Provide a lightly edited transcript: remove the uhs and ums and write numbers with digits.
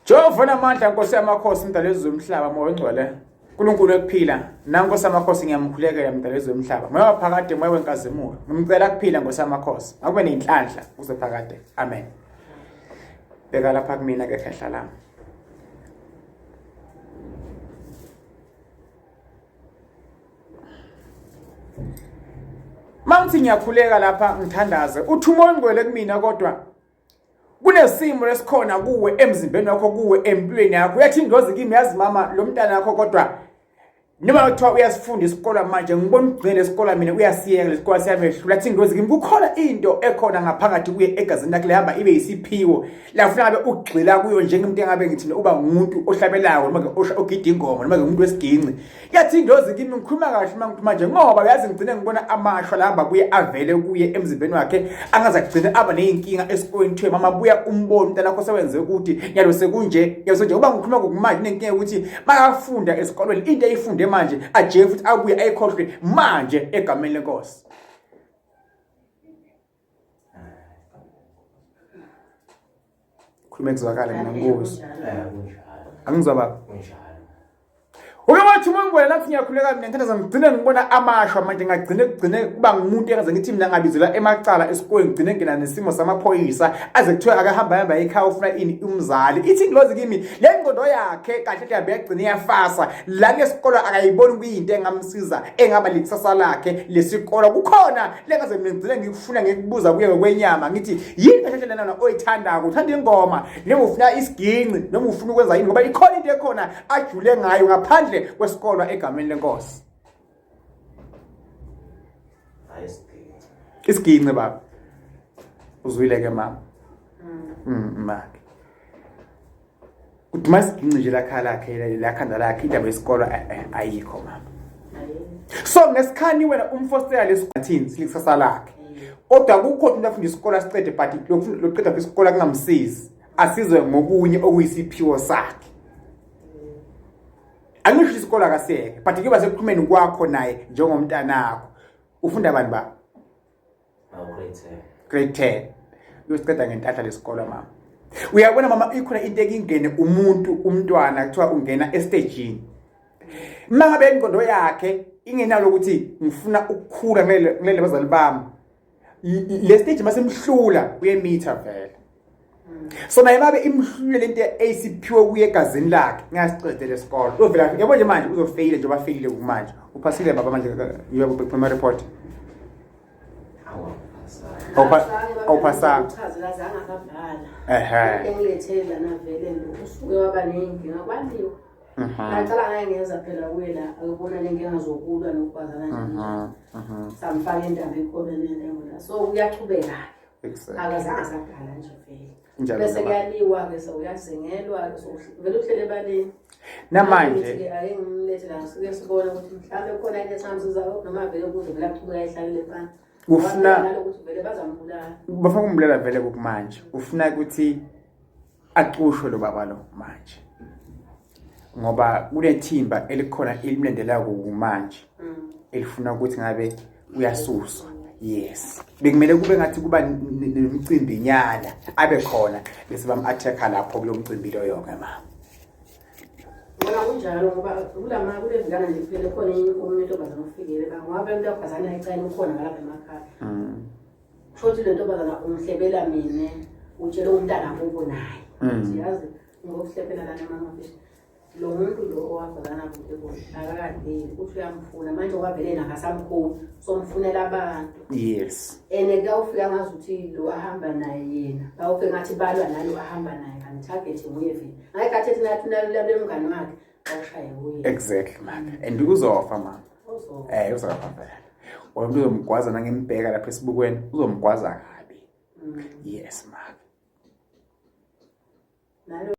Jehova namandla Nkosi yamakhosi mdala wezulu umhlaba moya ongcwele uNkulunkulu ekuphila nankosi amakhosi ngiyamkhulekela mdala wezulu umhlaba moya waphakade moya wenkazimulo ngimcela kuphila Nkosi amakhosi akube nenhlanhla kuze phakade amen beka lapha kumina ke khehla lami Mangithi ngiyakhuleka lapha ngithandaze uthi umoya ongcwele kumina kodwa kunesimo lesikhona kuwe emzimbeni wakho kuwe empilweni yakho uyathi ingozi kimi yazi mama lo mntana wakho kodwa noma kuthiwa uyasifunda isikole manje ngibona ugcine isikole mina uyasiyeka lesikole siyamehlula athi ingozi kimi kukhona into ekhona ngaphakathi kuye egazini lakhe lehamba ibe yisiphiwo lafuna ngabe ugxila kuyo njengomuntu engabe ngithi uba ngumuntu ohlabelayo noma ogida ingoma noma ngumuntu wesiginci Yathi indozi kimi ngikhuluma kahle uma ngithi manje ngoba uyazi ngigcine ngibona amashwa la hamba kuye avele kuye emzimbeni wakhe angaze agcine aba nezinkinga esikoleni kuthiwe mama buya umbone umntana wakho sewenze ukuthi nyalo sekunje nyalo senje uba ngikhuluma ngokumanje inenkinga ukuthi makafunda esikolweni into ayifunde manje aje futhi abuye ayikhohlwe manje egameni lenkosi. Khuluma kuzwakala mina ngikuzwa. Angizwa baba. Uke wathi uma ngibona lathi ngiyakhuleka mina ngithandaza ngigcine ngibona amashwa manje ngagcine kugcine kuba ngumuntu engaze ngithi mina ngabizelwa emacala esikoleni ngigcine ngena nesimo samaphoyisa aze kuthiwe akahamba hamba ekhaya ufuna ini umzali ithi ingilozi kimi le ngqondo yakhe kahle kahle yagcine iyafasa la lesikolo akayiboni kuyinto engamsiza engaba likusasa lakhe lesikolo kukhona lengaze mina ngigcine ngikufuna ngikubuza kuye ngokwenyama ngithi yini kahle kahle lena oyithandako uthanda ingoma noma ufuna isiginci noma ufuna ukwenza yini ngoba ikhona into ekhona ajule ngayo ngaphandle kwesikolwa egameni lenkosi isiginci baba uzwile ke mama make kuduma isiginci nje lakha lakhe lakhanda lakhe indaba yesikolo eh, eh, ayikho mama so ngesikhani wena umfostela lesikhathini silikusasa lakhe kodwa kukho umuntu afunda isikolo asiqede but lokuqeda isikolo kungamsizi asizwe ngokunye okuyisiphiwo sakhe angisho isikolo akasiyeke but kuyoba sekuxhumeni kwakho naye njengomntanakho ufunda bani ba grade 10 grade 10 uyosiqeda ngentatha lesikolo mama uyabona mama ikhona into ekingene umuntu umntwana kuthiwa ungena estagini uma ngabe ingqondo yakhe ingenalo ukuthi ngifuna ukukhula kulele bazali bami le stage masemhlula uyemitha vele so naye babe imhlule lento eyisiphiwe kuye egazini lakhe ngiyasiqede lesikolo uzovela yabo nje manje uzofeyile njengoba feyile kumanje uphasile baba manje uyakuphuma report awuphasanga ehe engilethele lana vele usuke waba nenkinga kwaliwa Ngaqala ngake ngeza phela kuye la akubona lenkinga zokulwa nokukwazana nje. Samfaka indaba ekhona nendawo la. So uyachubeka. Akazange asabhala nje vele. Bese kuyaliwa ke so uyazingelwa ke so vele uhlele ebaleni. Namanje ke ake ngimlethe la suke sibone ukuthi mhlawumbe khona into esamsizayo noma vele kuze vele aqhubeka ehlalele phansi. Ufuna nalokuthi vele bazambulala. Bafuna ukumbulala vele kumanje. Ufuna ukuthi Axushwe lo baba lo manje ngoba kunethimba elikhona elimlandela kumanje elifuna ukuthi ngabe uyasuswa yes bekumele kube ngathi kuba nemicimbi nyana abe khona bese bam-attack-a lapho kulo mcimbi loyo ke mama Bona kunjalo ngoba kulama kulezingane nje kuphele khona omunye intombazane ofikile ngoba intombazane ayicela ukhona ngalapha emakhaya. Kusho ukuthi le ntombazana umhlebela mina utshele umntana kubo naye. Uthi yazi ngokuhlebela lana mama fish. Lo muntu lo owabhekana kude kude akakadeli uthi uyamfuna manje wavele nakasamkhoni somfunela abantu. Yes. Ene kuyawufika ngazi ukuthi lo ahamba naye yena. Bawufika ngathi balwa nalo ahamba naye kanti target nguye vele. Ngaye khathi ethi nathi nalo mngani wakhe awushaye kuye. Exactly mama. And uzofa mama. Uzofa. Eh uzofa vele. Wena uzomgwaza nangimbheka lapha esibukweni uzomgwaza kabi. Yes mama. Nalo